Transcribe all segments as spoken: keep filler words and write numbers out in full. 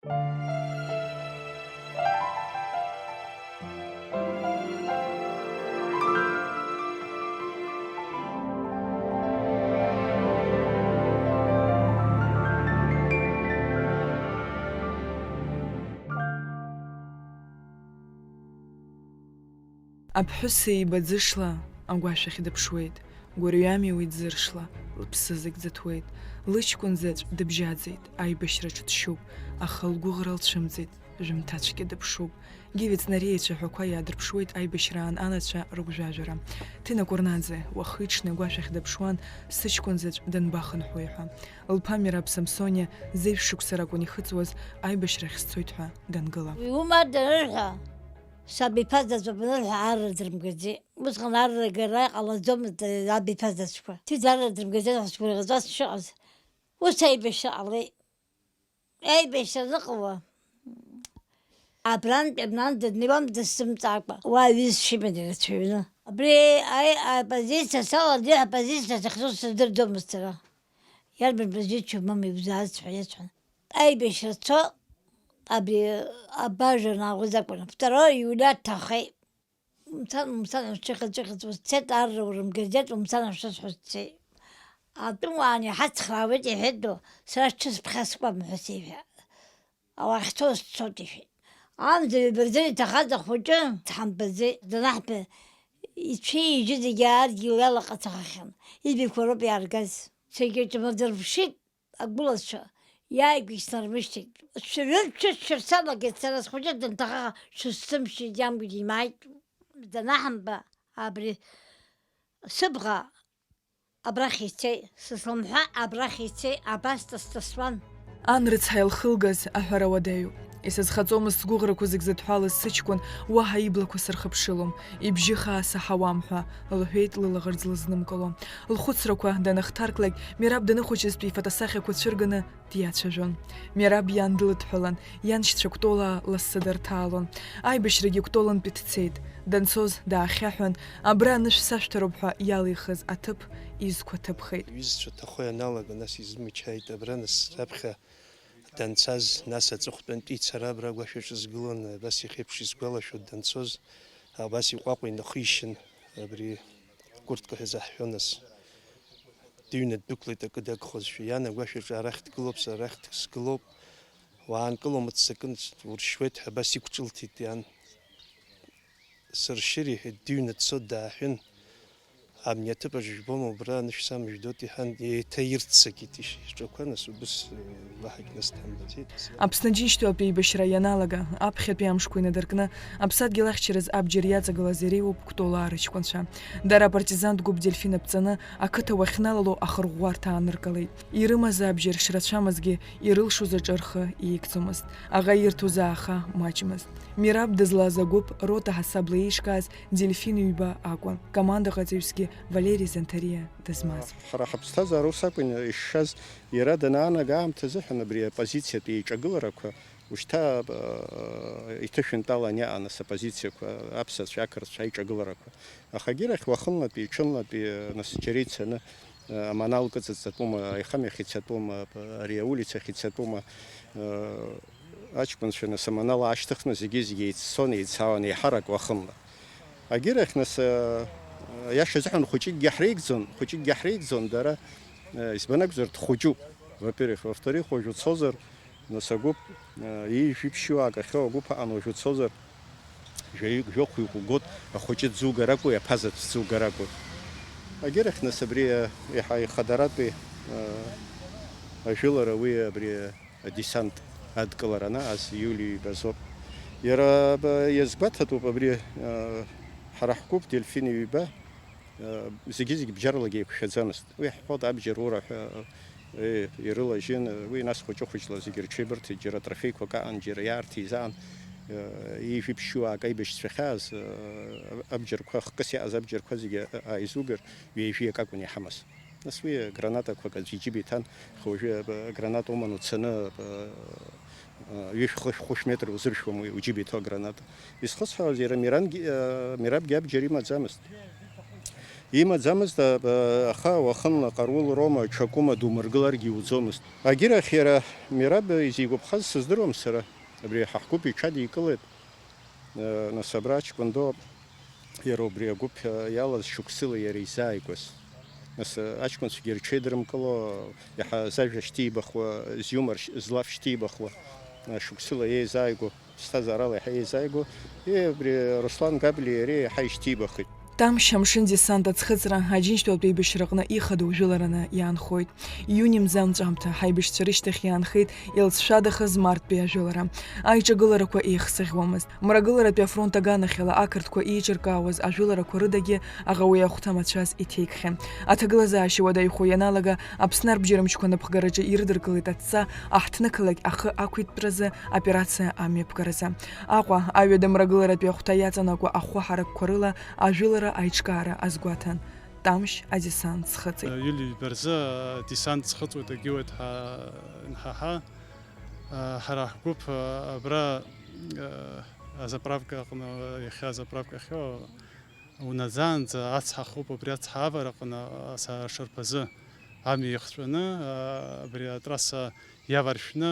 Аԥҳәыс еиба ӡышла агәашә ахь дыԥшуеит, гәырҩами уи ӡыршла, лыԥсы зегь ӡыҭуеит. Лыҷкәын заҵә дыбжьаӡит, аибашьраҿ дшьуп, аха лгәыӷра лцәымӡит, жәымҭацәгьа дыԥшуп. Гиви Цнариа ицәаҳәақәа иаадырԥшуеит аибашьраан анацәа рыгәжәажәара. Ҭина Кәырнаӡе уахи-ҽни агәашә ахь дыԥшуан, сыҷкәын заҵә данбахынҳәуеи ҳәа. Лԥа Мираб Самсониа зежә шықәса ракәын ихыҵуаз, аибашьрахь сцоит ҳәа дангыла. Уи ума данырҳәа, сабиԥа заҵәуп анырҳәа, арра дрымгаӡеит. Усҟан арра гара иҟалаӡомызт, абиԥа заҵәқәа. Ҭыӡ арра дрымгаӡеит ҳәа сгәырӷьаҵәа сшыҟаз. Ус аибашьра ҟалеит. Аибашьра аныҟалауа, абрантәи абнанӡа днеиуамызт дысзымҵаакәа, уа аҩызцәа иман ирацәаҩны. Абри аи-, аи-, апозициа салалеит, апозициа захьӡу сыздырӡомызт сара. Иарбан позициоу мамеи узааз ҳәа иасҳәан. Аибашьра цо, абри абажа нагәыз акәын. Второе июля дҭахеит. Умцан, умцан, ушцәыхьыҵәыхьыҵәуа сцеит, арра урымгаӡеит, умцан, ушысҳәо сцеит. Атәымуаан иҳацхраауеит, иҳәеит, ду, сара сҽысԥхьаскуам ҳәа сеиҳәа. Ауахьцо сцоит, иҳәеит. Амза ҩба рзын иҭахаз ахәыҷы дҳамбаӡеит, данаҳба ицәеижьы зегьы адгьыл иалаҟацахахьан, ибиқәа роуп иааргаз. Саргьы ҿымаӡырԥшит. Агәылацәа иааигәагь снармышьҭит. Шәырҩынтә шәышәшәырц салагеит, сара схәыҷы данҭаха шәысзымшьит, иамгәагь имааит. Данаҳамба, абри сыбӷа абрахь ицеит, сыслымҳәа абрахь ицеит, абас ҵыс-ҵысуан. Ан рыцҳа илхылгаз аҳәара уадаҩуп. Исызхаҵомызт сгәыӷрақәа зегь зыдҳәалаз сыҷкәын, уаҳа иблақәа сырхыԥшылом, ибжьы хаа саҳауам ҳәа, лҳәеит лылаӷырӡ лызнымкыло. Лхәыцрақәа данахҭарклак, Мираб даныхәыҷызтәи ифотосахьақәа цәырганы диацәажәон. Мираб иан длыдҳәалан, ианшьцәа Кәтолаа лассы дарҭаалон. Аибашьрагьы Кәтолантәи дцеит. Данцоз даахьаҳәын, абра анышә сашәҭароуп ҳәа иалихыз аҭыԥ изқәа ҭыԥхеит. Иҩызцәа ҭахо ианалага, нас изымчҳаит, абра нас раԥхьа данцаз, нас аҵыхәтәантәи ицара абра агәашәаҿы згылан, абас иахьеиԥш исгәалашәоит, данцоз, абас иҟәаҟәа инахишьын, абри куртка ҳәа заҳҳәон нас. Дыҩны ддәықәлеит акы дагхозшәа, иан агәашәаҿы арахь дгылоуп, сара арахь сгылоуп, уаанкылом, уццакын, уршьуеит ҳәа абас иқәҿылҭит иан. Сыршьыр, иҳәеит, дыҩны дцо дааҳәын. Абни аҭыԥаҿ жәбома, убра анышә самыжәдоит, иҳәан, еиҭа ирццакит ишьаҿақәа, нас убыс, э, уаҳагь нас дҳамбаӡеит. Аԥсны Џьынџьтәылатәи еибашьра ианалага, аԥхьатәи амшқәа инадыркны, аԥсадгьыл ахьчараз абџьар иаҵагылаз иреиуоуп Кәтолаа рыҷкәынцәа. Дара апартизантә гәыԥ Дельфина ԥҵаны, ақыҭа уахьналало ахырӷәӷәарҭа ааныркылеит. Ирымаз абџьар шрацәамызгьы, ирылшоз аҿы рхы иеигӡомызт. Аӷа ирҭоз ааха маҷмызт. Мираб дызлаз агәыԥ рота ҳасабла еишкааз Дельфин ҩба акәын, командаҟаҵаҩсгьы Валери Занҭариа дызмаз. Ҳара ҳаԥсҭазаара ус акәын ишшаз, иара данаанага аамҭазыҳәан абри апозициатә еиҿагыларақәа ушьҭа, а, иҭышәынтәалан иааныс апозициақәа, аԥсацәа, ақырҭцәа аиҿагыларақәа. Аха агьырахь уахынлатәи, ҽынлатәи, нас џьара ицаны, аманал кыҵыҵатәума, аихамҩахь ицатәума, ари аулицахь ицатәума, аҷкәынцәа нас аманал аашьҭыхны зегьы-зегьы еиццон, еицаауан еиҳарак уахынла. Агьырахь нас, аиаша азыҳәан хәыҷыкгьы ҳреигӡон, хәыҷыкгьы ҳреигӡон дара, избан акәзар дхәыҷуп, во-первых, во-вторых, уажә уцозар, Нас агәыԥ, э, ҩажәи ԥшьҩык ахьоу агәыԥ аҟан уажә уцозар, жәаҩык, жәохәҩык угоит, ахәыҷы дзугаракәу, аԥазаҵә дзугаракәу. Агьырахь, нас, абри, э, еиҳа ихадаратәи, э, ажәылара уи абри, э, адесант адкылара анааз, иулиа ҩба азоуп. Иара, б-, иазгәаҭатәуп абри, э, ҳара ҳгәыԥ Дельфин ҩба, Зегьы-зегь бџьарлагьы еиқәшәаӡамызт. Уи ҳҳәоит, абџьар ура ҳәа, е, ирылажьын, уи нас хәыҷы-хәыҷла зегьы рҽеибырҭеит, џьара атрофеиқәак аан, џьара иаарҭизаан, е, ҩажәи ԥшьҩык аибашьцәа ахьааз, е, абџьарқәа, хкыс иааз абџьарқәа зегьы, е, ааизугар, ҩажәиак акәын иҳамаз. Нас уи гранатақәак аӡәы иџьыба иҭан, аха уажәы, е, граната уманы уцаны, е, Ҩышә-хышә-, хәышә метр узыршәуам уи, уџьыба иҭоу аграната. Изхысҳәааз иара Мирангьы, э, Мирабгьы абџьар имаӡамызт. Имаӡамызт, а, а, аха уахынла ҟарул роума, ҽакума думыргыларгьы иуӡомызт. Агьырахь иара Мераб изигәаԥхаз сыздыруам сара. Абри ҳа ҳгәыԥ иҽадикылеит. Э, нас абра аҷкәын ду, иара убри агәыԥ, э, иалаз шықәсыла иара изааигәаз. Нас, э, аҷкәынцәагьы рҽеидырмкыло, иаҳа зажәа шьҭибахуа, зиумор ш-, злаф шьҭибахуа, э, шықәсыла еизааигәоу, ԥсҭазаарала иаҳа еизааигәоу, и, убри Руслан Габлиа иареи иаҳа ишьҭибахит. Тамшь амшын десант аӡхыҵра Аџьынџьтәылатә еибашьраҟны ихадоу жәылараны иаанхоит. Иуни мза анҵәамҭа ҳаибашьцәа рышьҭахь иаанхеит илҵшәадахаз Марттәи ажәылара. Аиҿагыларақәа еихсыӷьуамызт. Мрагыларатәи афронт аганахьала ақырҭқәа еиҿыркаауаз ажәыларақәа рыдагьы аӷа уи ахәҭа мацәаз иҭеикхьан. Аҭагылазаашьа уадаҩхо ианалага, Аԥсны арбџьармчқәа напхгараҿы ирыдыркылеит адҵа аҳҭнықалақь ахы ақәиҭтәразы, операциа амҩаԥгаразы. Аҟәа, аҩада мрагыларатәи ахәҭа иаҵанакуа ахәы ҳаракқәа рыла ажәылара аиҿкаара азгәаҭан. Тамшь адесант схыҵит. Иули жәба рзы адесант схыҵуеит, агьиуеит ҳәа инҳаҳа. Ҳара ҳгәыԥ абра, азаправка аҟны, иахьа азаправка ахьоу, унаӡаанӡа ацҳа хоуп, абри ацҳа авараҟны, ас ашарԥазы амҩа ихҵәаны, абри атрасса иаваршәны,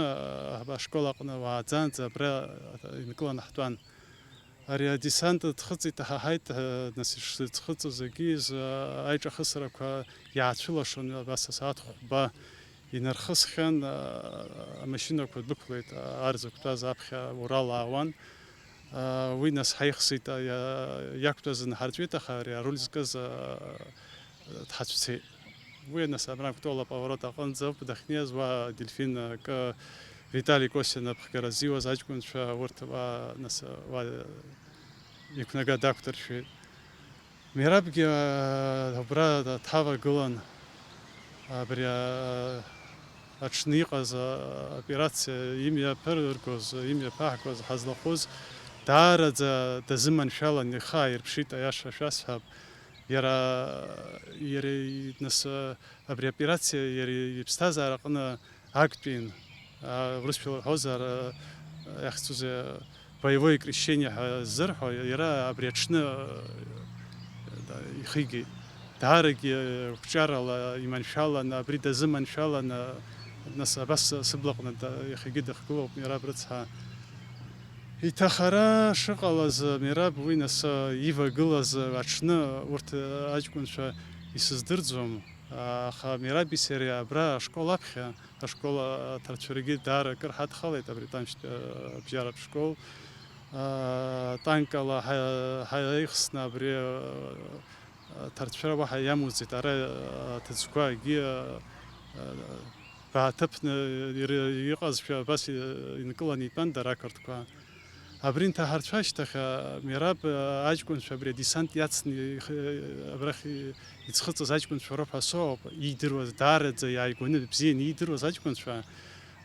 ашкол аҟны уааӡаанӡа абра инкыланы ҳтәан. Ари адесант дхыҵит, ҳаҳаит, нас ишдхыҵыз агьиз, аиҿахысрақәа иаацәылашон, абас асааҭ хәба инархысхьан, амашьынақәа дәықәлеит, ар зықәтәаз аԥхьа Урал аауан. Уи нас ҳаихсит, иа-, иақәтәаз нҳарҵәит, аха ари аруль зкыз, дҳацәцеит. Уи нас абра Кәтол аповорот аҟынӡоуп дахьнеиз, уа Дельфин акы, Витали Косин аԥхгара зиуаз аҷкәынцәа, урҭ уа, нас, уа иқәнага дақәдыршәеит. Мерабгьы, а, убра дҳавагылан, абри, а, аҽны иҟаз, а, операциа имҩаԥыргоз, имҩаԥаҳгоз ҳазлахәыз, даараӡа дазыманшәалан ихы ааирԥшит, аиаша шәасҳәап. Иара, иара, нас, а, абри аоперациа иара иԥсҭазаараҟны актәин, а, урысшәала уҳәозар, а, иахьӡузеи, боевое крещение ҳәа ззырҳәо, иара абри аҽны, а, ихигеит. Даарагьы, а, қәҿиарала иманшәалан, абри дазыманшәалан, а, нас абас сыблаҟны да-, иахьагьы дыхгылоуп, Мераб рыцҳа. Иҭахара шыҟалаз, Мераб уи нас, а, ивагылаз аҽны урҭ, а, аҷкәынцәа исыздырӡом. Аха Мераби сареи абра ашкол аԥхьа, ашкол аҭарцәарагьы даара акыр ҳадхалеит, абри Тамшьтәи абжьаратә школ. Танкала ҳа-, ҳаихсны абри аҭарцәара уаҳа иамуӡеит, ара аҭыӡқәа егьи бааҭыԥны ир-, иҟазшәа абас инкыланы итәан дара ақырҭқәа. Абри нҭаҳарцәа ашьҭахь, а, Мераб, а, аҷкәынцәа абри адесант иацны их-, абрахь и-, иӡхыҵыз аҷкәынцәа роуп ҳәа соуп, иидыруаз, даараӡа иааигәаны, бзианы иидыруаз аҷкәынцәа,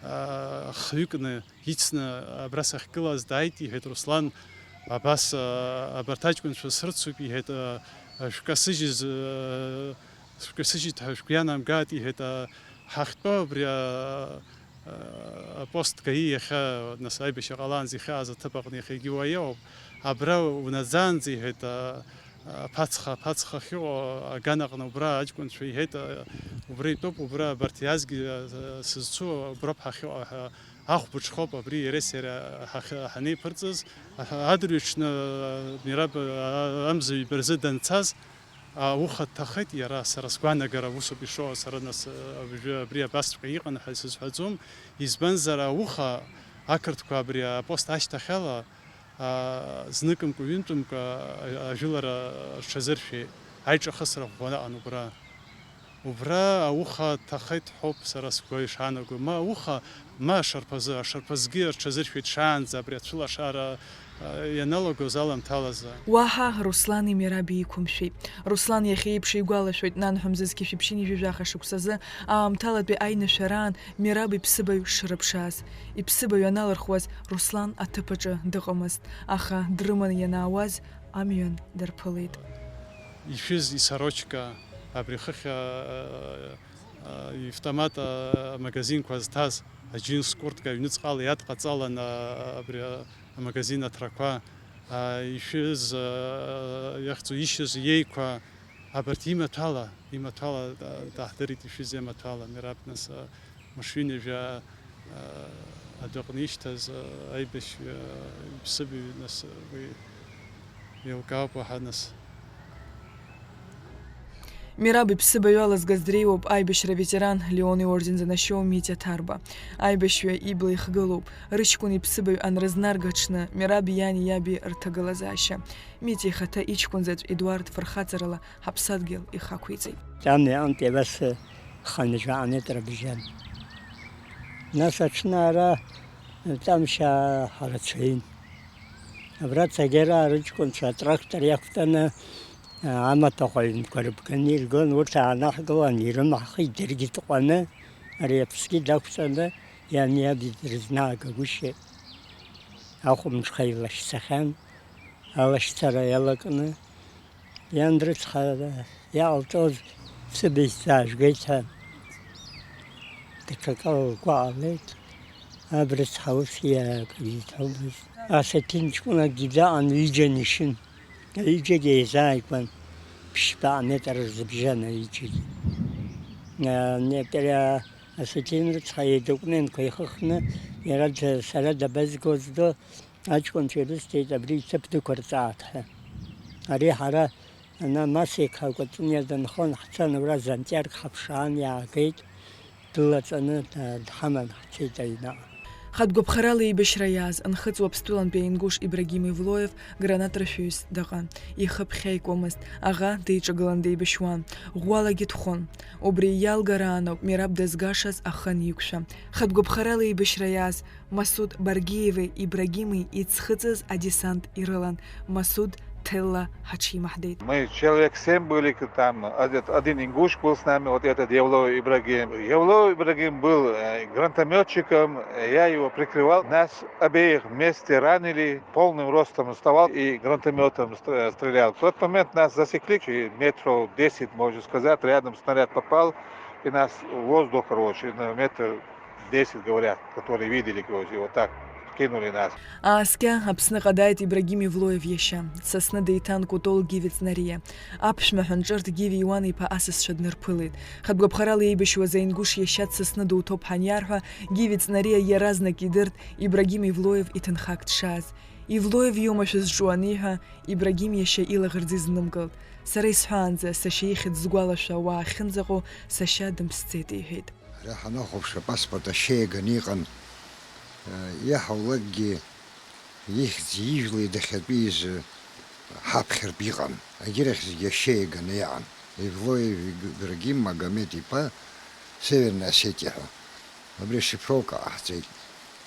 а, хҩыкны, ицны абра сахьгылаз дааит, иҳәеит, Руслан, абас, а, абарҭ аҷкәынцәа срыцуп, иҳәеит, а, а, шәкасыжьыз, а, шәкасыжьит ҳәа шәгәы ианамгааит, иҳәеит, а, ҳахьтәоу абри, а, апост ГАИ иахьа, нас, аибашьра ҟалаанӡа ихьааз аҭыԥ аҟны иахьагьы уа иҟоуп. Абра унаӡаанӡа, иҳәеит, а, аԥацха, аԥацха ахьыҟоу аган аҟны убра аҷкәынцәа, иҳәеит, а, убра итәоуп, убра абарҭ иаазгьы, а, сызцу уброуп ҳахьыҟоу ҳәа ахәбыҽхоуп абри иареи сареи ҳахь-, ҳанеиԥырҵыз. Адырҩаҽны, а, Мераб, а, амза ҩба рзы данцаз, ауха дҭахеит иара, сара сгәаанагара усоуп ишыҟоу, сара нас, абри, абри абасҵәҟьа иҟан ҳәа сызҳәаӡом, избанзар, ауха ақырҭқәа абри апост ашьҭахьала, а, зныкымкәа, ҩынтәымкәа, а, ажәылара рҽазыршәеит, аиҿахысра ӷәӷәаны аҟан убра. Убра ауха дҭахеит ҳәоуп сара сгәы ишаанаго, ма ауха, ма ашарԥазы, ашарԥазгьы рҽазыршәеит шаанӡа абри ацәылашара, а, ианалагоз аламҭалазы. Уаҳа Руслани Мераби иқәымшәеит. Руслан иахьа еиԥш игәалашәоит, нанҳәа мзызқьи шәиԥшьыни жәаҩа-жәаха шықәсазы аамҭалатәи аинышәараан Мераб иԥсыбаҩ шрыԥшааз. Иԥсыбаҩ аналырхуаз Руслан аҭыԥ аҿы дыҟамызт, аха дрыманы ианаауаз амҩан дырԥылеит. Ишәыз исарочка, абри хыхь, а, а, автомат, а, амагазинқәа зҭаз аџьынс куртка аҩныҵҟала иадҟаҵалан, а, абри, а, амагазин аҭрақәа, а, ишәыз, а, иахьӡу ишьыз иеиқәа, Абарҭ имаҭәала, имаҭәала, да-, дааҳдырит ишәыз имаҭәала, Мераб, нас, а, машәыр ҩажәа, а, адәаҟны ишьҭаз, а, аибашьҩы, а, иԥсыбаҩ, нас, а, уи еилкаауп уаҳа, нас. Мераб иԥсыбаҩ алызгаз дреиуоуп аибашьра ветеран, Леон иорден занашьоу Митиа Ҭарба. Аибашьҩы ибла ихгылоуп, рыҷкәын иԥсыбаҩ анрызнарга аҽны, Мераб иани иаби рҭагылазаашьа. Митиа ихаҭа иҷкәын заҵә Едуард фырхаҵарала ҳаԥсадгьыл ихақәиҵеит. Ҵамҩа аҟынтәи абас хынҩажәа метр бжьан. Нас аҽны ара Ҵамшьаа ҳарацәаҩын. Абра Цагьараа рыҷкәынцәа атрактор иақәтәаны, амаҭәахә аҩнқәа рыбганы иргон, урҭ аанаҳгылан, ирымаҳхит, даргьы ҭҟәаны, ари аԥсгьы дақәҵаны, иани иаби дрызнаагагәышьеит. Ахәымҽха илашьцахьан, алашьцара иалакны. Иан дрыцҳара иҟалҵоз сыбаҩ сзаажәгеит ҳәа, даҽакала лгәы ҟалеит, аб рыцҳа ус иаакгьы иҭомызт. Асеҭин ҷкәынакгьы даҟан, ҩыџьа нишьын, аҩыџьагьы еизааигәан, ԥшьба метр рзыбжьан аҩыџьагьы. А, не, пера-, Асеҭин рыцҳа идокументқәа ихыхны, иара д-, сара дабазгоз до, аҷкәынцәа ирысҭеит абри иҭыԥ дықәырҵааит ҳәа. Ари ҳара ана Масеиқаа Кәыҵниа дынхон, ҳцан ура Зантиарк ҳаԥшаан иаагеит, дылаҵаны, д-, дҳаман ҳцеит аҩныҟа. Хатә гәаԥхарала еибашьра иааз Нхыҵ Уаԥстәылантәи аингәыш Ибрагим Ивлоев гранатрашәаҩыс даҟан. Ихы ԥхьа икуамызт, аӷа деиҿагылан деибашьуан, ӷәӷәалагьы дхон. Убри иалгарааноуп Мераб дызгашаз ахы аниқәшәа. Хатә гәаԥхарала еибашьра иааз Масуд Баргиеви Ибрагими иӡхыҵыз адесант ирылан. Масуд ҭелла ҳаҽимаҳдеит. Мы человек семь были к-, там, один, один ингуш был с нами, вот этот Евлоев Ибрагим. Евлоев Ибрагим был, э, гранатомётчиком, э, я его прикрывал. Нас обеих вместе ранили, полным ростом вставал и гранатомётом стр-, стрелял. В тот момент нас засекли, и метров десять, можно сказать, рядом снаряд попал, и нас в воздух, короче, на метр десять, говорят, которые видели, короче, вот так кинули нас. Ааскьа Аԥсныҟа дааит Ибрагим Ивлоев иашьа. Сасны деиҭан Кәтол Гиви Ҵнариа. Аԥшәма ҳәынҿырҭ Гиви Иуан-иԥа асасцәа днырԥылеит. Хатә гәаԥхарала еибашьуаз аингәыш иашьа дсасны дуҭоуп ҳаниарҳәа, Гиви Ҵнариа иаразнак идырт Ибрагим Ивлоев иҭынхак дшааз. Ивлоев иоума шәызҿу аниҳәа, Ибрагим иашьа илаӷырӡ изнымкылт. Сара исҳәаанӡа, сашьа ихьӡ згәалашәа ауаа ахьынӡаҟоу, сашьа дымԥсӡеит, иҳәеит. Ара ҳанахәаԥш, апаспорт ашьеиганы иҟан. Иаҳаулакгьы ихьӡ ижәлеи дахьатәиз ҳаԥхьартә иҟан. Агьырахь зегьы ашьеиганы иҟан. Ивлоев Ибрагим Магомед-иԥа, Северная Осетия ҳәа. Абри ашифровка ҟаҳҵеит.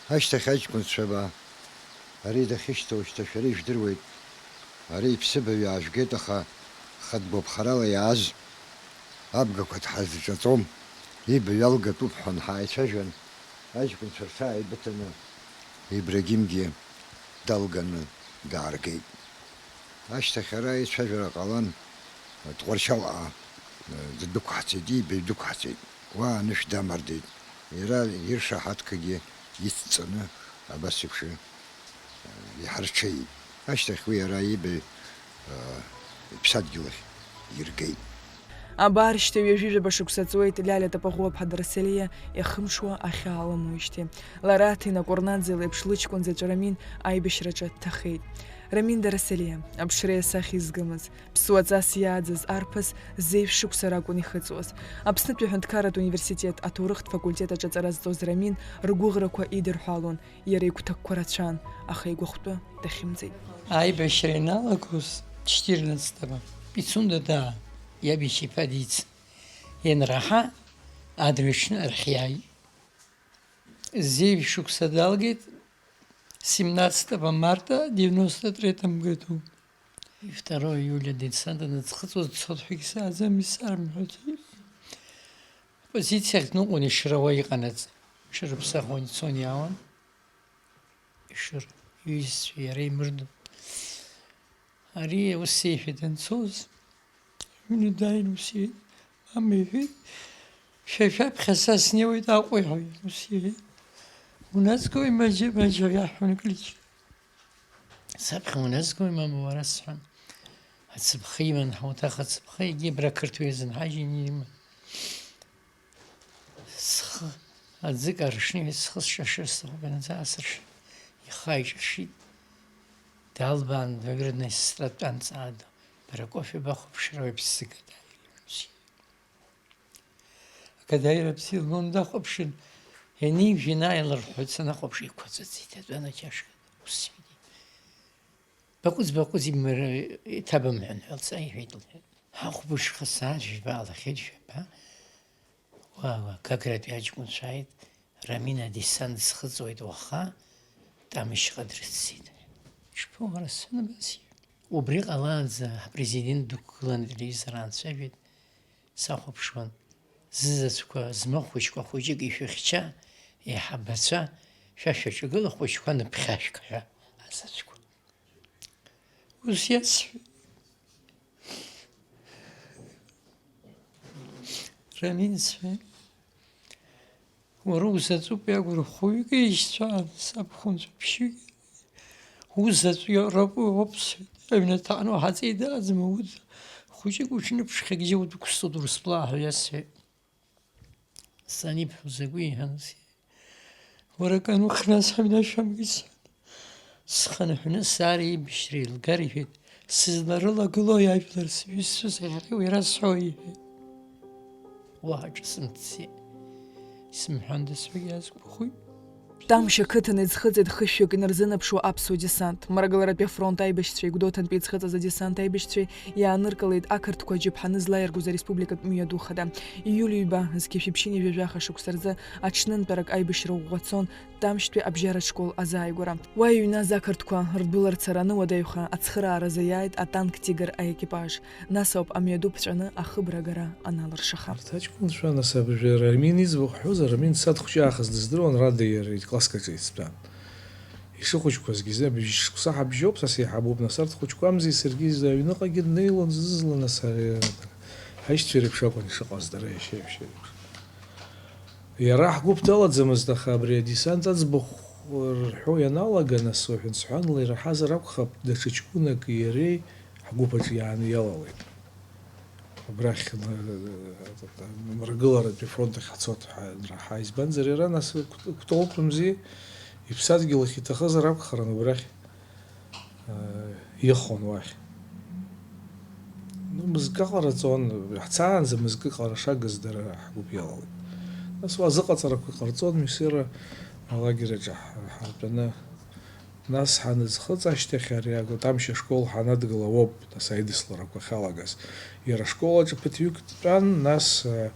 Ашьҭахь аҷкәынцәа ба Ари дахьышьҭоу шьҭа шәара ижәдыруеит. Ари иԥсыбаҩ аажәгеит, аха хатә гәаԥхарала иааз абгақәа дҳазҿаҵом, ибаҩ алгатәуп ҳәа ҳааицәажәан, аҷкәынцәа рҭаа еибыҭаны Ибрагимгьы далганы дааргеит. Ашьҭахь ара аицәажәара ҟалан, Тҟәарчалҟа ддәықәҳҵеит, ибаҩ дықәҳҵеит. Уа анышә дамардеит. Иара иршаҳаҭгагьы ицҵаны абас еиԥш иҳарҽеит. Ашьҭахь уи иара ибаҩ, э, иԥсадгьыл ахь иргеит. Абар, шьҭа ҩажәи жәаба шықәса ҵуеит Лиалиа Тапаӷәыа-ԥҳа Дарсалиа иахымҽуа ахьаа лымоуижьҭеи. Лара Ҭина Кәырнаӡе леиԥш лыҷкәын заҵә Рамин аибашьраҿы дҭахеит. Рамин Дарсалиа, аԥшреи асахьеи згымыз, ԥсуаҵас иааӡаз арԥыс зеижә шықәса ракәын ихыҵуаз. Аԥснытәи аҳәынҭқарратә университет аҭоурыхтә факультет аҿы аҵара зҵоз Рамин ргәыӷрақәа идырҳәалон, иара игәҭакқәа рацәан, аха игәахәтәы дахьымӡеит. Аибашьра ианалагоз, четырнадцатого, Пицунда даа, иаб иашьа иԥа дицын. Ианраҳа, адырҩаҽны архиааит. Зеижә шықәса далгеит, семнадцатого марта девяносто третьем году. Второго июля дицан, даныӡхыҵуаз дцот ҳәагьы сааӡам, исарымҳәоит. Позициахь дныҟәон, ишыруа иҟанаҵ. Ишырыԥсахуан, ицон, иаауан. Ишыр, иҩызцәа иара имырдо. Ари ус иҳәеит данцоз, аҩны дааин ус иҳәеит, мама иҳәеит, шәа шәаԥхьа са снеиуеит Аҟәа, иҳәеит, ус иҳәеит. Уназгои, Маџьа, Маџьа, иаҳҳәон Клич. Саԥхьа уназгои, мама, уара, сҳәан. Ацыԥхы иман, ҳауҭах ацыԥхы, егьи абра ақырҭуа иазынҳажьын иман. Схы аӡы каршны, схы сшашыр сҭахуп, ианӡа асыршын, ихы ааиҿыршит. Далбаан, Двоюродная сестра дтәан ҵаадо, бара кофе бахәаԥшыр, уаҩԥс зыгада. Акадаира бзиа лбон, дахәаԥшын, ианижә ианааилырҳәоит, санахәаԥш, еиқәаҵәа ӡит, атәан ачашка, ус сҳәеит. Баҟәыҵ, баҟәыҵ, имыр-, иҭабымҳәан ҳәа лҵа иҳәеит, лҳәеит. Ахәбыжьха сааҭ жәба алахьеит, жәаба. Уа, уа, Гагратәи аҷкәынцәа ааит, Рамин адесант зхыҵуеит уаха, Тамышьха дрыццеит. Ишԥа, уара, санбасиу? Убри ҟалаанӡа ҳпрезидент дықәгылан, ателевизор аанцәажәеит, сахәаԥшуан. Зызаҵәқәа змыхәыҷқәа хәыҷык ишәыхьча, еиҳабацәа, шәа шәаҿагыла хәыҷқәа ныԥхьашәк ҳәа азаҵәқәа. Ус иасҳәеит. Рамин сҳәеит. Уара узаҵәуп иагәра хәҩык еишьцәаан, сабхәынҵәа ԥшьҩык. Узаҵә иароуп, иоуп сҳәеит. Аҩнаҭа ану ҳаҵеидаазма уӡ? Хәыҷык уҽныԥшхьагьы удәықәсҵоит Урыстәыла ҳәа иасҳәеит. Саниԥхьо закәи иҳәан, уара кан ухьнас ҳаҩнашәамгеит сан. Схынҳәны саар еибашьра еилгар, иҳәеит, сызларылагылои ажәлар сҩызцәа сахьахьи уи расҳәои, иҳәеит. Уаҳа ҿысымҭӡеит. Исымҳәандаз ҳәагьы азгәыхәит. Тамшь ақыҭан иӡхыҵит хышәҩык инарзынаԥшуа аԥсуа десант. Мрагыларатәи афронт аибашьцәеи Гәдоуҭантәи иӡхыҵыз адесант аибашьцәеи иааныркылеит ақырҭқәа аџьаԥҳаны злаиаргоз ареспубликатә мҩаду хада. Июль ҩба, зқьи жәшәи ԥшьынҩажәи жәаха шықәса рзы аҽнынтәарак аибашьра ӷәӷәа цон Тамшьтәи абжьаратә школ азааигәара. Уа иҩназ ақырҭқәа рдәыларцараны уадаҩха ацхырааразы иааит атанк Тигр аекипаж. Нас ауп амҩаду ԥҵәаны ахыбра агара аналыршаха. Арҭ аҷкәынцәа, нас абыржәы Рамин иӡбахә ҳҳәозар, Рамин дсадхәҷаахыс дыздыруан, Радеи иареи класск аҿы еицтәан. Ишыхәыҷқәазгьы, зны абжьы шықәса ҳабжьоуп, са сеиҳабуп, нас арҭ хәыҷқәамзи саргьы аҩныҟагьы днеилон, зызла, нас ари ҳаишьцәа реиԥш акәын ишыҟаз, дара иашьа-иаҳәшьа реиԥш. Иара ҳгәыԥ далаӡамызт, аха абри адесант аӡбахә рҳәо ианалага, нас уҳәан-сҳәанла ираҳазар акәхап, даҽа ҷкәынак иареи ҳгәыԥ аҿы иааны иалалеит. Абрахь, н-, мрагыларатәи афронт ахь ҳцот ҳәа анраҳа, избанзар, иара нас Кәт-, Кәтолтәымзи, иԥсадгьыл ахь иҭахызар акәхарын убрахь, э, ихон уахь. Ну, мызкы ҟараҵон, ҳцаанӡа мызкы ҟара шагыз дара ҳгәыԥ иалалеит. Нас уа зыҟаҵарақәа ҟарҵон, Мисера алагер аҿы ҳ-, ҳартәаны. Нас ҳанызхыҵ ашьҭахь ари Агәатамшь ашкол ҳанадгыла уоуп, нас аидысларақәа ахьалагаз. Иара ашкол аҿы ԥыҭҩык дтәан, нас, э,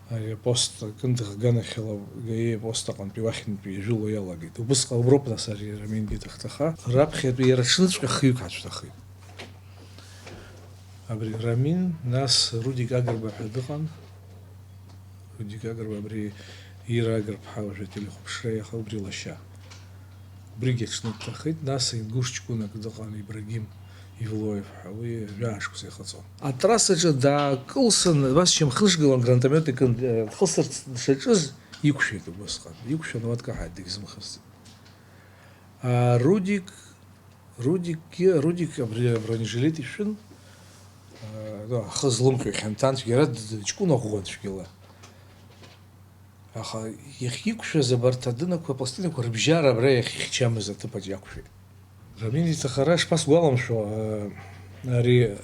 ари апост, Кындыӷ аганахьала, гаи апост аҟынтәи уахьынтәи ижәыло иалагеит. Убысҟан уброуп, нас, ари Рамингьы дахьҭаха. Раԥхьатәи иара аҽныҵәҟьа хҩык ҳацәҭахеит. Абри Рамин, нас Рудик Агрба ҳәа дыҟан. Рудик Агрба абри Ира Агрб ҳәа уажәы ателехәаԥшра иаха убри лашьа. Убригьы аҽны дҭахеит, нас ингуш ҷкәынак дыҟан, Ибрагим Ивлоев ҳәа, уи жәаа шықәса ихыҵуан. Атрассаҿы даакылсын, абас шьамхнышгылан гранатомет икын, дхысырц дшаҿыз, иқәшәеит убысҟан. Иқәшәан, уа дкаҳаит, дагьзымхысит. А, Рудик, Рудикгьы, Рудик абри абронежилет ишәын, а, ну, ахы злымхи хьанҭан цәгьара д-, д-, ҷкәына ӷәӷәан цәгьала. Аха иахьиқәшәаз абарҭ адынақәа, апластинақәа рыбжьара абра иахьихьчамыз аҭыԥаҿ иақәшәеит. Рамин иҭахара шԥасгәаламшәо, а, ари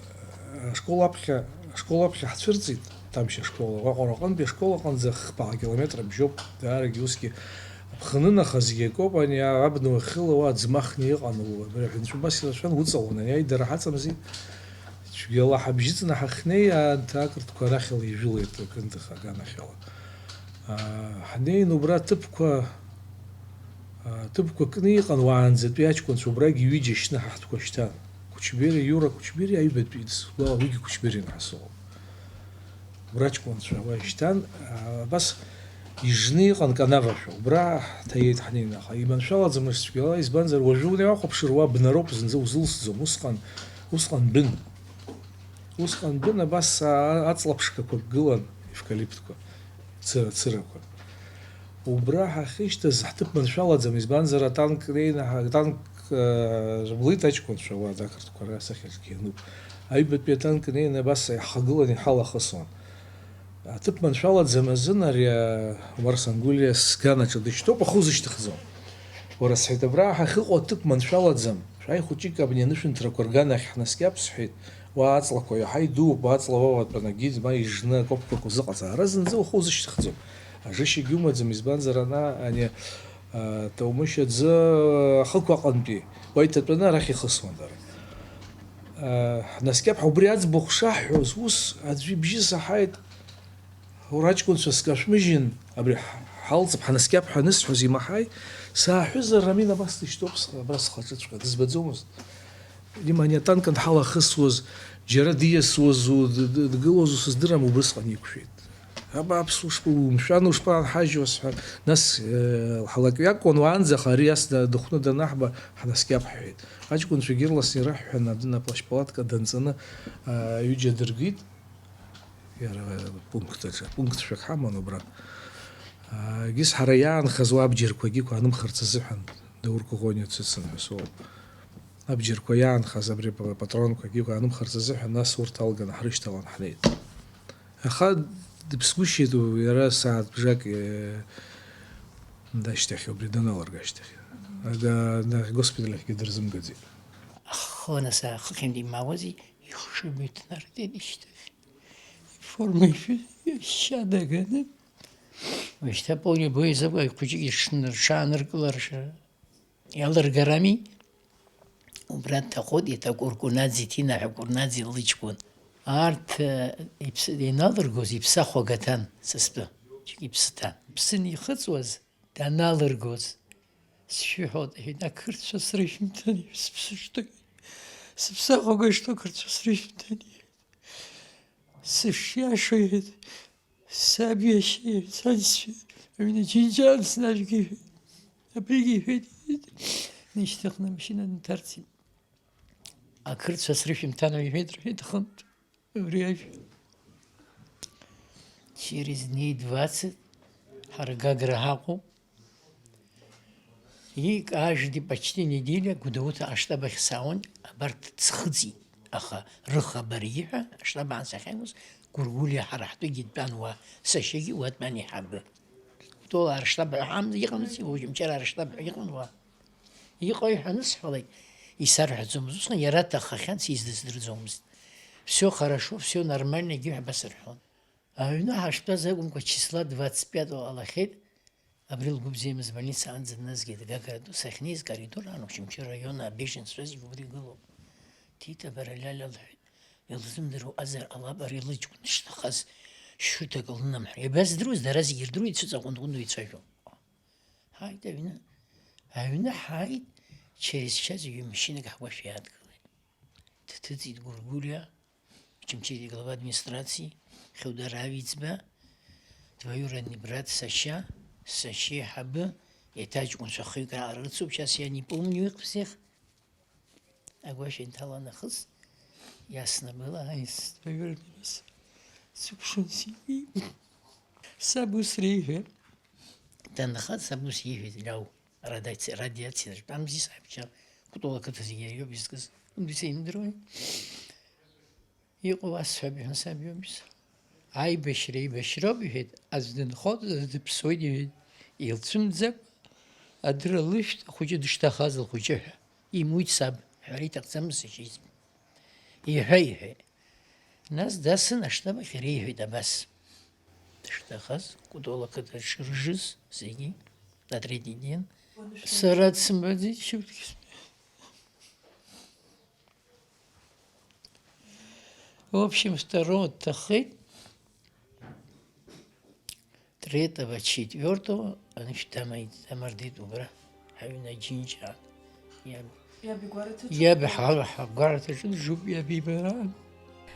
ашкол аԥхьа, ашкол аԥхьа ҳцәырҵит, Тамшь ашкол, Аҟәараҟынтәи ашкол аҟынӡа хԥа километр абжьоуп, даарагьы усгьы аԥхынын, аха зегь акоуп, ани абна уахьыла уа аӡмахны иҟан, абри аҳәынҵәа убас илашәан, уҵалон, ани аидара ҳаҵамзи, цәгьала ҳабжьыҵны ҳахьнеи, анҭ ақырҭқәа арахьала ижәылеит, Кындыӷ аганахьала. Аа, ҳнеин убра аҭыԥқәа, аа, ҭыԥқәа кны иҟан уаанӡатәи аҷкәынцәа, убрагь ҩыџьа шьны ҳахҭқәа шьҭан. Кучбери, Иура Кучбери аҩбатәи дсгәала, уигьы Кучбери инҳасоуп. Убра аҷкәынцәа уа ишьҭан, аа, абас ижны иҟан канавашәа, убра ҳҭаиеит ҳнеин, аха иманшәалаӡамызт цәгьала, избанзар, уажәы унеи уахәаԥшыр, уа бнароуп, зынӡа узылсӡом, усҟан, усҟан бын. Усҟан бын абас, аа, аҵла ԥшқақәак гылан, евкалиптқәа, цыра-цырақәа. Убра ҳахьышьҭаз ҳҭыԥ маншәалаӡам, избанзар, атанк неины ҳа-, атанк, аа, рыблит аҷкәынцәа, уа ақырҭқәа расахьаҿгьы иануп. Аҩбатәи атанк неины абас иаҳхагыланы иҳалахысуан. Аҭыԥ маншәалаӡам азын ари, а, Умар Сангулиа сганаҿы дышьҭоуп, ахы узышьҭыхӡом. Уара, сҳәеит, абра ҳахьыҟоу аҭыԥ маншәалаӡам. Шәааи хәыҷык абни анышәынҭрақәа рганахь ҳнаскьап, сҳәеит. Уа аҵлақәа иаҳа идууп, уаҵла уа уатәанагьы ма ижны акопқәақәа зыҟаҵа. Ара зынӡа ухы узышьҭыхӡом. Ажышьагьы умаӡам, избанзар ана, ани, а, Таумышь аӡы ахықә аҟынтәи уа иҭатәаны арахь ихысуан дара. А, ҳнаскьап ҳәа убри аӡбахә шаҳҳәоз, ус аӡәы ибжьы саҳаит, ура аҷкәынцәа скашәмыжьын, абри ҳ-, ҳалҵып, ҳнаскьап ҳәа анысҳәоз имаҳаи, сааҳәызар, Рамин абас дышьҭоуп, схы-, абра схаҿыҵәҟьа, дызбаӡомызт. Дима, ани атанк анҳалахысуаз, џьара диасуазу, д-, д-, дгылозу сыздырам, убысҟан иқәшәеит. Абааԥс, ушԥа-, умшәан, ушԥаанҳажьуа сҳәан, нас, э, ҳлакҩакуан уаанӡа, аха ари ас да-, дыхәны данаҳба, ҳнаскьап ҳҳәеит. Аҷкәынцәагьы ирласны ираҳҳәан, адәы аплашьпалатка данҵаны, а, аҩыџьа дыргеит. Иара пункт аҿы, пункт шәак ҳаман убра. А, егьыс ҳара иаанхаз уа абџьарқәагьы қәа анымхарц азыҳәан Даур Коӷониа дсыцын ҳәа соуп. Абџьарқәа иаанхаз абри па-, патронқәагьы қәа анымхарц азыҳәан нас урҭ алганы ҳрышьҭалан ҳнеит. Аха дыԥсгәышьеит, иара сааҭ бжак, э, дашьҭахь, убри даналырга ашьҭахь. Ага, на-, госпиталь ахьгьы дырзымгаӡеит. Ахы анасаа хыхьынтә имаауази, ихшыбаҩ днарҵеит ишьҭахь. Иформа ишәы-, ишьа даганы. Уажәшьҭа поле боя закәу хәыҷык иршны рҽааныркылар, иалыргарами? Убра дҭахоит, еиҭа Кәыркәнаӡе, Ҭина ҳәа Кәырнаӡе лыҷкәын. Арҭ, э, иԥсы, ианалыргоз иԥсахәага ҭан, сыстәы, џьык иԥсы ҭан. Иԥсы анихыҵуаз, даналыргоз, сшәыҳәоит, иҳәеит, ақырҭцәа срышәымҭан, сыԥсы шҭоит, сыԥсахәага шҭоу ақырҭцәа срышәымҭан, иҳәеит. Сышиашоу, иҳәеит, саб иашьа, иҳәеит, саӡсшьа, аҩны Џьынџьаан снажәг, иҳәеит. Абригь иҳәеит, иҳәеит, днышьҭыхны амашьына дынҭарҵеит. Ақырҭцәа срышәымҭан, иҳәеит, рҳәеит, аҟынтә. Убри ажәа. Через дней двадцать ҳара Гагра ҳаҟоуп. И каждый почти неделя Гәдоуҭа аштаб ахь саауан, абарҭ ӡхыҵит, аха рыхабар иҳәа, аштаб аан сахьааиуаз, Гәыргәлиа ҳара ҳтәыгьы дтәан уа, сашьагьы уа дтәан иҳабы. Кәтолаа рыштаб ҳәа ҳамз иҟамзи, Очамчыраа рыштаб ҳәа иҟан уа. Иҟои ҳәа анысҳәалак, исарҳәаӡомызт, усҟан иара дҭахахьан, сизыдсдырӡомызт. Всё хорошо, всё нормально, егьи ҳәа басырҳәон. Аҩны ҳаштәаз акәымкәа, числа двадцать пятого ҟалахьеит, абри лгәы бзиамызт, больница аанӡа дназгеит, Гагра ду сахьнеиз, коридор аан, Очамчыра араион абеженцәа зегь убри игылоуп. Ҭита, бара, Лиалиа, лҳәеит, илзымдыруазар ҟалап, ари лыҷкәын дышҭахаз шьшьырҭак лнымҳәар. Иабаздыруаз, дара зегь ирдыруеит, ицәыҵаҟәындҟәындуа ицәажәон. Ҳааит аҩны. Аҩны ҳааит, через час ҩымшьынак ҳгәашә иаадгылеит. Дҭыҵит Гәыргәлиа, Очамчыреи глава администрации, Хьудар Авиӡба, двоюродный брат сашьа, сашьа еиҳабы, еиҭа ҷкәынцәа хҩык раҟара рыцуп, сейчас я не помню их всех. Агәашә инҭалан нахыс, иаснабыла аис двоюродный брат сыкәшон сиҳәеит. Саб ус реиҳәеит. Данхаз саб ус иҳәеит, Лиау, радиаци-, радиациаҿ тәамзи, саҳәшьа, Кәтол ақыҭа зегьы иара иоуп изкыз. Уи сеимдыруеи? Иҟоу асҳәап, иҳәан саб иоуп. Аибашьра еибашьроуп, иҳәеит, аӡә дынхоит, аӡә дыԥсуеит, иҳәеит. Илцәымӡакәа, адырра лышәҭ, ахәыҷы дышҭахаз лхәыҷы ҳәа. Имуит саб, ҳәара иҭахӡамызт сашьа избан. Иҳәа, иҳәеит. Нас дасын аштаб ахь, иара иҳәеит абас. Дышҭахаз, Кәтол ақыҭа дшыржыз, зегьы, атретий ден. Сара дсымбаӡеит, шьоукгьы см-, В общем, второго дҭахеит. Третьего, четвёртого анышә дамаит, дамардеит убра, ҳаҩны Џьынџьаа. Иаб-, иаб игәараҭаҿы? Иаб ҳа-, ҳгәараҭаҿы дыжуп, иаб ибара.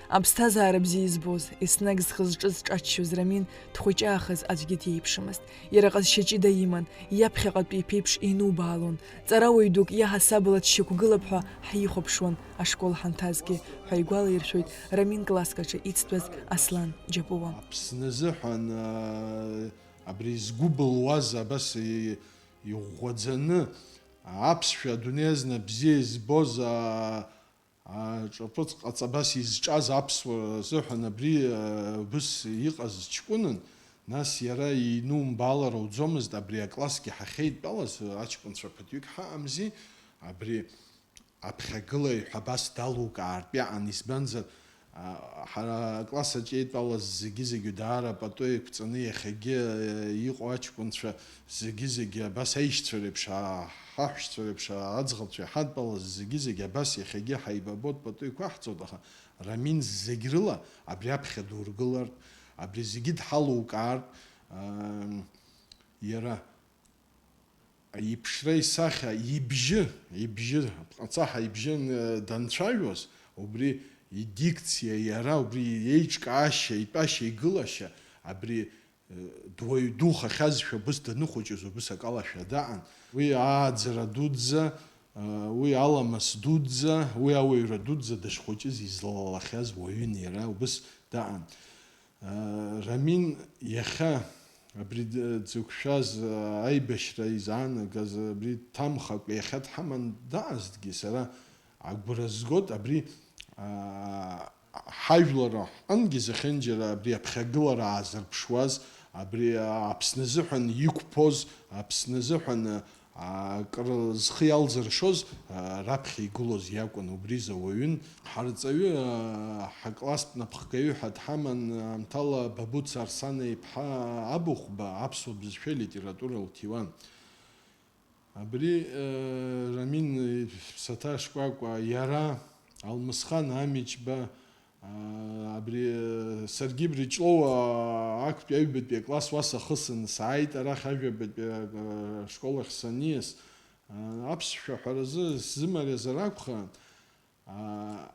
Аԥсҭазаара бзиа избоз, еснагь зхы-зҿы зҿаччоз Рамин дхәыҷаахаз аӡәгьы диеиԥшымызт. Иара ҟазшьа ҷыда иман, иаԥхьаҟатәи иԥеиԥш инубаалон. Ҵарауаҩ дук иаҳасабала дшьақәгылап ҳәа ҳихәаԥшуан, ашкол ҳанҭазгьы, ҳәа игәалаиршәоит Рамин класск аҿы ицтәаз Аслан Џьапуа. Аԥсны азыҳәан, аа, абри згәы былуаз, абас и-, иӷәӷәаӡаны, аԥсшәа адунеи азна бзиа избоз, аа, Аҿаԥыц ҟаҵа абас изҿаз аԥсуара азыҳәан абри, э, убыс иҟаз ҷкәынын, нас иара инумбаалар ауӡомызт, абри аклассгьы ҳахьеидтәалаз, аҷкәынцәа ԥыҭҩык ҳаҟамзи, абри аԥхьагылаҩ ҳәа абас далукаартә иаан, избанзар, а, ҳара акласс аҿы еидтәалаз зегьы-зегьы даара пату еиқәҵаны иахьагьы, э, иҟоу аҷкәынцәа зегьы-зегьы абас аишьцәа реиԥш, а, ҳаҳәшьцәа реиԥш, а, аӡӷабцәа иҳадтәалаз зегьы-зегьы абас иахьагьы ҳаибабот, пату еиқәаҳҵот, аха Рамин зегь рыла абри аԥхьа дургылартә, абри зегьы дҳалукаартә, ам, иара иԥшра исахьа, ибжьы, ибжьы, ҟацаҳа ибжьы ан-, данцәажәоз, убри идикциа иара, убри иеиҿкаашьа, итәашьа, игылашьа, абри, э, дуаҩ духахьазшәа убыс даныхәыҷыз убыс акалашәа даан. Уи ааӡара дуӡӡа, э, уи аламыс дуӡӡа, уи ауаҩра дуӡӡа дышхәыҷыз излалахьаз уаҩын иара, убыс даан. Рамин иахьа абри д-, дзықәшәаз, аибашьра изаанагаз, абри дҭамхакәа иахьа дҳаман даазҭгьы, сара агәра згот, абри, а, ҳажәлар аҟынгьы зехьынџьара абри аԥхьагылара аазырԥшуаз, абри, а, Аԥсны азыҳәан иқәԥоз, Аԥсны азыҳәан, а, акыр зхы иалзыршоз, а, раԥхьа игылоз иакәын, убри изы ауаҩын. Ҳарҵаҩы, а, ҳакласстә напхгаҩы ҳәа дҳаман, аамҭала Бабуца Арсана-иԥҳа Абыхәба аԥсуа бызшәеи литература лҭиуан. Абри, э, Рамин иԥсаҭа шкәакәа, иара, Алмысхан Амичба, аа, абри, саргьы абри Ҷлоу, аа, актәи аҩбатәи акласс уа сахысын, сааит арахь ажәабатәи, аа, ашкол ахь саниас. Аа, аԥсшәа аҳәаразы сзымариазар акәхарын. Аа,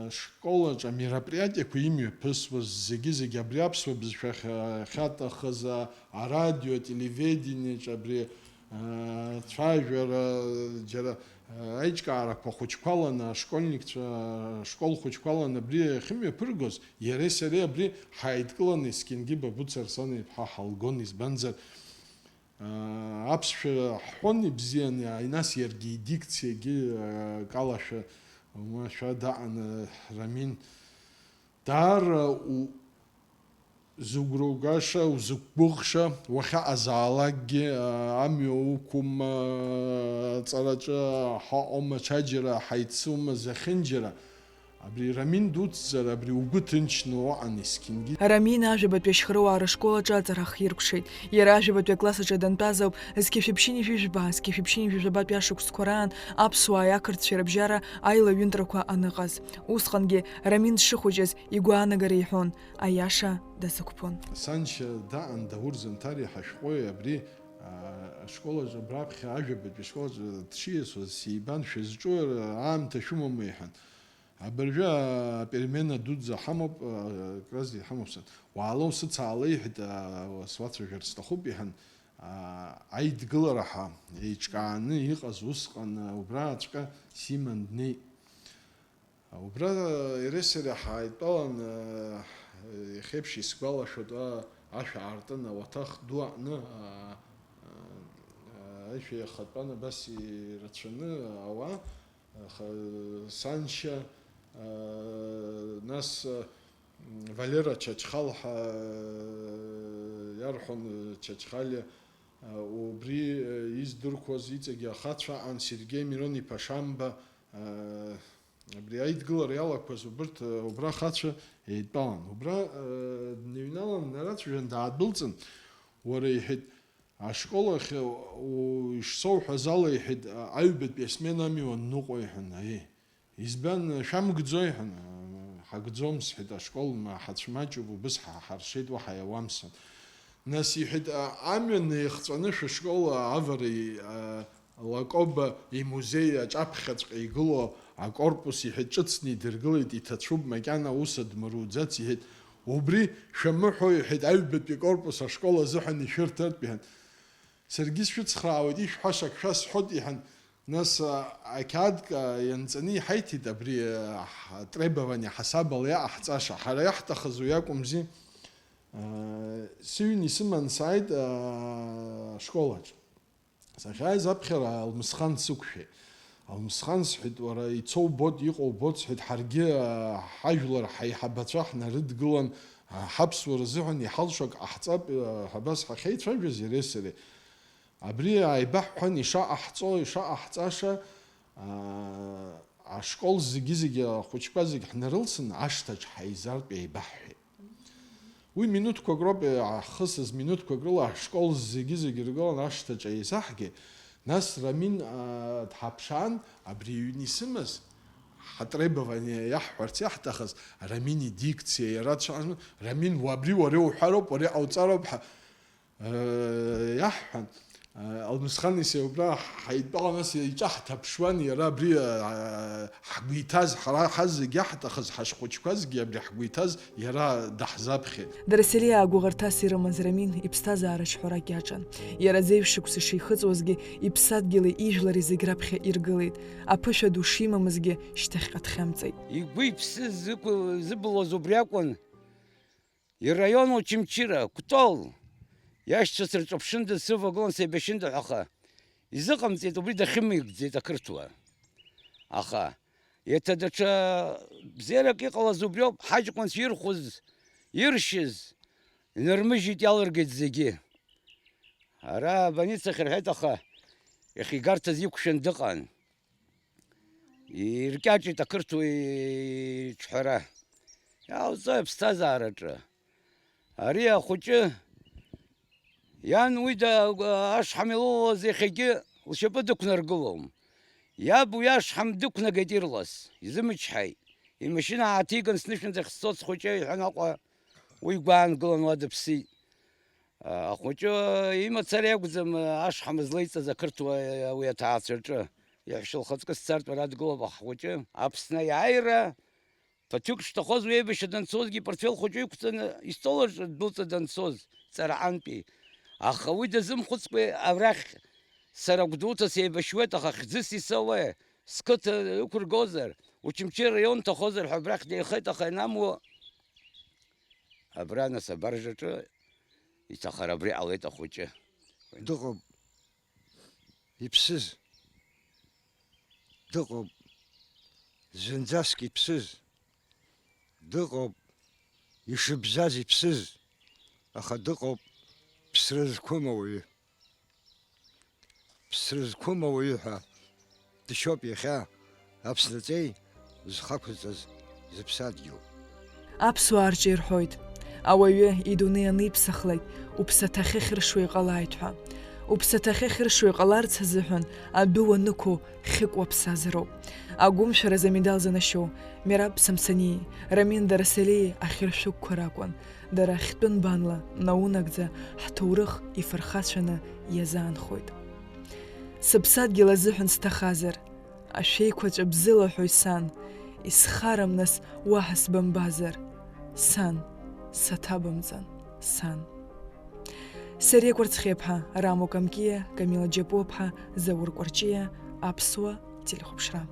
ашкол аҿы амероприатиақәа имҩаԥысуаз зегьы-зегьы абри аԥсуа бызшәа ахьа-, ахьаҭахыз, а-, арадио, ателевидениеҿ абри, аа, цәажәара, џьара, аа, аиҿкаарақәа хәыҷқәа ланы, ашкольникцәа, ашкол хәыҷқәа ланы абри ахьымҩаԥыргоз, иареи сареи абри ҳааидкыланы есқьынгьы Бабуца Арсана-иԥҳа ҳалгон, избанзар, аа, аԥсшәа ҳҳәон ибзианы, ааи, нас иаргьы идикциагьы, аа, акалашәа уамашәа даҟан, Рамин. Даара у-, зыгәра угаша, узықәгәыӷша, уахьаҟазаалакгьы, а, амҩа уқәума, аҵараҿы ҳаҟоума, ҽаџьара ҳаицума, зехьынџьара. Абри Рамин дуцзар, абри угәы ҭынчны уаҟан есқьынгьы. Рамин ажәабатәи ашьхаруаа рышкол аҿы аҵара ахиркәшеит. Иара ажәабатәи акласс аҿы дантәаз ауп, зқьи шәиԥшьыни жәижәба, зқьи шәиԥшьыни жәижәабатәи ашықәсқәа раан аԥсуааи ақырҭцәеи рыбжьара аилаҩынтрақәа аныҟаз. Усҟангьы Рамин дшыхәыҷыз игәаанагара иҳәон, аиаша дазықәԥон. Саншьа даан Даур Занҭари ҳашәҟәыҩҩы абри, аа, ашкол аҿы, абраԥхьа ажәабатәи ашкол аҿы дшиасуаз сибан, шәызҿу аамҭа шәымоума иҳәан. Абыржәы аперемена дуӡӡа ҳамоуп, аа, акразы иҳамоуп сан. Уаала усыцаала иҳәеит, аа, суацәажәар сҭахуп иҳәан, аа, аидгылара ҳәа еиҿкааны иҟаз усҟан, аа, убраҵәҟьа симан днеит. Убра иареи сареи ҳааидтәалан, иахьеиԥш исгәалашәоит, ашә аартын, ауаҭах ду аҟны, аишәа иахатәан абас ирацәаны ауаа, аха саншьа, нас Валера Чачхал ҳәа иарҳәон, Чачхалиа, убри издырқәоз иҵегьы ахацәа аан, Сергеи Мирон-иԥа Шамба, Абри аидгылара иалақәаз убырҭ, убра ахацәа еидтәалан. Убра, э, дныҩналан, днарацәажәан, даадәылҵын, уара, иҳәеит, ашкол ахь, у-, ишсоуҳәаз ала, иҳәеит, аҩбатәи асмена ами уанныҟәо, иҳәан, аиеи. Избан, шәамгӡо, иҳәан, ҳагӡом, сҳәеит, ашкол ма ҳацәмаҷуп, убыс ҳа-, ҳаршеит, уаҳа иауам, сҳәан. Нас, иҳәеит, а-, амҩа неихҵәаны шәышкол авареи, а, Лакоба имузеи аҿаԥхьаҵәҟьа игылоу акорпус, иҳәеит, ҿыцны идыргылеит, иҭацәуп, макьана аус адмыруӡац, иҳәеит, убри шәамыҳәо, иҳәеит, аҩбатәи акорпус ашкол азыҳәан ишәырҭартә, иҳәан. Саргьы сшәыцхраауеит, ишәҳәаша ак шәасҳәоит, иҳәан. Нас, а, ақьаадк, а, ианҵаны иҳаиҭеит абри, а, ҳ-, требование ҳасабала иаҟаҳҵаша, ҳара иаҳҭахыз уи акәымзи. А, сыҩн исыман сааит, а, ашколаҿ. Сахьааиз аԥхьара Алмысхан дсықәшәеит. Алмысхан, сҳәеит, уара ицо убоит, иҟоу убоит, сҳәеит, ҳаргьы, аа, ҳажәлар ҳаиҳабацәа ҳнарыдгылан, аа, ҳаԥсуара азыҳәан иҳалшо ак ҟаҳҵап, аа, ҳәа абас ҳахьеицәажәоз иареи сареи. Абри ааибаҳҳәан, ишаҟаҳҵо, ишаҟаҳҵаша, аа, ашкол зегьы-зегьы, ахәыҷқәа зегь ҳнарылсын, ашҭаҿ ҳаизартә еибаҳҳәеит. Уи минуҭқәак роуп иаахысыз, минуҭқәак рыла ашкол зегьы-зегьы иргылан ашҭаҿ еизаҳгеит. Нас Рамин, аа, дҳаԥшаан, абри аҩны исымаз, ҳатребование иаҳҳәарц иаҳҭахыз, Рамин идикциа иара дшаҟазма, Рамин, уа абри уара иуҳәароуп, уара иҟауҵароуп ҳәа, аа, иаҳҳәан. Алмысхан исеи убра ҳаидтәалан, нас иҿаҳҭаԥшуан, иара абри, аа, ҳгәы иҭаз, ҳара ҳазегь иаҳҭахыз, ҳашхәыҷқәазгьы абри ҳгәы иҭаз иара даҳзаԥхьеит. Дараселиаа гәыӷырҭас ирымаз Рамин иԥсҭазаара ҽҳәарак иаҿын. Иара зеижә шықәса шихыҵуазгьы, иԥсадгьыли ижәлари зегь раԥхьа иргылеит. Аԥышәа ду шимамызгьы шьҭахьҟа дхьамҵит. Игәы иԥсы зықәы-, зыбылуаз убри акәын. Ираион Очамчыра, Кәтол иашьцәа сырҿаԥшында, сывагылан, сеибашьында ҳәа аха изыҟамҵеит, убри дахьымигӡеит ақырҭуа. Аха еиҭа даҽа бзиарак иҟалаз убриоуп, ҳаҷкәынцәа ирхәыз, иршьыз инырмыжьит, иалыргеит зегьы. Ара абольницахь рҳәеит, аха иахьигарҭаз иқәшәан дыҟан. Иркьаҿит ақырҭуа иҿҳәара. Иаауҵои аԥсҭазаараҿы? Ари ахәыҷы иан уи да-, ашҳам илылалаз иахьагьы лшьапы дықәнаргылом. Иаб уи ашҳам дықәнагеит ирлас, изымычҳаит. Имашьына ааҭиган снышәынҭахь сцоз схәыҷы, иҳәан Аҟәа уи гәаангылан уа дыԥсит. Ахәыҷы имацара иакәӡам ашҳам злеиҵаз ақырҭуа уи аҭаацәаҿы. Иаҳәшьа лхаҵкы сцартә ара дгылоуп ахәыҷы. Аԥсны аиааира ԥыҭҩык шҭахоз уи аибашьра данцозгьы ипортфел хәыҷы иқәҵаны истол аҿы дәылҵны данцоз, ҵарҟантәи. Аха уи дазымхәыцкәа арахь сара Гәдоуҭа сеибашьуеит, аха хьӡыс исоуеи, сқыҭа ықәыргозар, Очамчыра араион ҭахозар ҳәа абрахь деихеит, аха ианамуа Абра, нас, абаржаҿы иҭахара абри ҟалеит ахәыҷы. Дыҟоуп иԥсыз. Дыҟоуп зынӡаск иԥсыз. Дыҟоуп ишыбзаз иԥсыз. Аха дыҟоуп ԥсра зқәым ауаҩы. Ԥсра зқәым ауаҩы ҳәа дшьоуп иахьа Аԥсны аҵеи зхақәырҵаз зыԥсадгьыл. Аԥсуаа рҿы ирҳәоит, ауаҩы идунеи аниԥсахлак, уԥсаҭа ахьыхьыршо иҟалааит ҳәа. Уԥсаҭа ахьыхьыршо иҟаларц азыҳәан адәы уанықәу хьык уаԥсазароуп. Агәымшәараз амедал занашьоу Мераб Самсониеи Рамин Дараселиеи ахьыршәыгқәа ракәын. Дара хьтәы нбанла наунагӡа ҳҭоурых ифырхацәаны иазаанхоит. Сыԥсадгьыл азыҳәан сҭахазар, ашәеиқәаҵәа бзылаҳәои, сан, исхарам, нас, уаҳа сбымбазар, сан, саҭабымҵан, сан. Сариа Кәарцхиаԥҳа, Рамо Камкиа, Камила Џьапуаԥҳа, Заур Кәарҷиа, Аԥсуа телехәаԥшра.